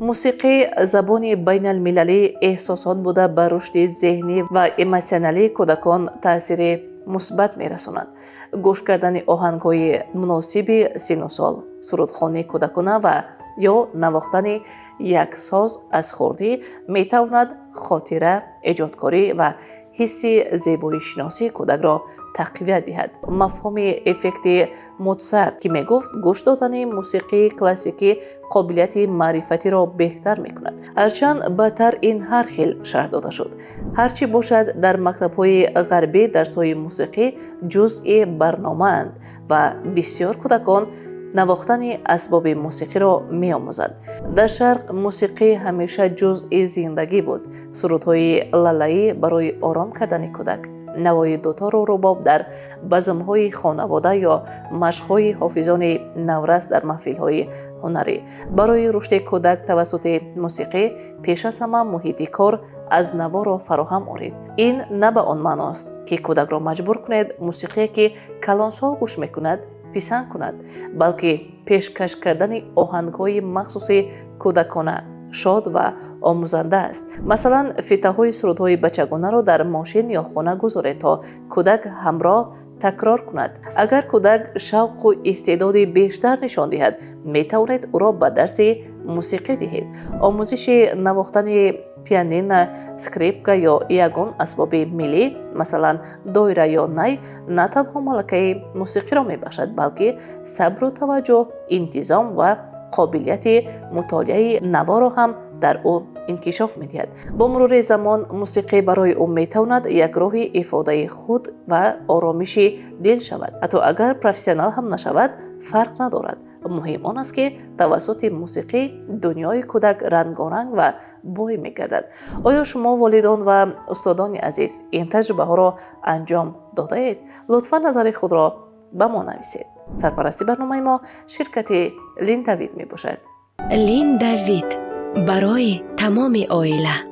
Мусиқӣ забони байналмилалии эҳсосот буда, ба рушди зеҳнӣ ва эмотсионалии кӯдакон таъсири мусбат мерасонад. Гӯш кардани оҳангҳои муносиби синну сол, сурудхонии кӯдакона ва ё навохтани як соз аз хурдӣ метавонад хотира, эҷодкорӣ ва ҳисси зебоишиносии кӯдакро тақвият диҳад. Мафҳуми эффекти Моцарт, ки мегуфт, гӯш додани мусиқии классикӣ қобилияти маърифатиро беҳтар мекунад, ҳарчанд баъдтар ин ҳар хел шарҳ дода шуд. Ҳар чӣ бошад, дар мактабҳои ғарбӣ дарсҳои мусиқӣ ҷузъи барномаанд ва бисёр кӯдакон навохтани асбоби мусиқиро меомӯзанд. Дар Шарқ мусиқӣ ҳамеша ҷузъи зиндагӣ буд: сурудҳои лалаӣ барои ором кардани кӯдак, навои дутору рубоб дар базмҳои хонавода ё машқҳои ҳофизони наврас дар маҳфилҳои ҳунарӣ. Барои рушди кӯдак тавассути мусиқӣ пеш аз ҳама муҳити кор аз наворо фароҳам оред. Ин на ба он маъност, ки кӯдакро маҷбур кунед мусиқие, ки калонсол гӯш мекунад, писанд кунад, балки пешкаш кардани оҳангҳои махсуси кӯдакона, шод ва омӯзанда аст. Масалан, фитаҳои сурудҳои бачагонаро дар мошин ё хона гузоред, то кӯдак ҳамроҳ такрор кунад. Агар кӯдак шавқу истеъдоди бештар нишон диҳад, метавонед ӯро ба дарси мусиқӣ диҳед. Омӯзиши навохтани пианино, скрипка ё ягон асбоби миллӣ, масалан, доира ё най, на танҳо малакаи мусиқиро мебахшад, балки сабру таваҷҷӯҳ, интизом ва қобилияти мутолиаи наворо ҳам дар ӯ инкишоф медиҳад. Бо мурури замон мусиқӣ барои ӯ метавонад як роҳи ифодаи худ ва оромиши дил шавад. Ҳатто агар профессионал ҳам нашавад, фарқ надорад. Муҳим он аст, ки тавассути мусиқӣ дунёи кӯдак рангоранг ва бой мегардад. Оё шумо, волидон ва устодони азиз, ин таҷрибаҳоро анҷом додаед? Лутфан назари худро ба мо нависед. Сарпарасти барномаи мо ширкати Линдавид мебошад. Линдавид барои тамоми оила.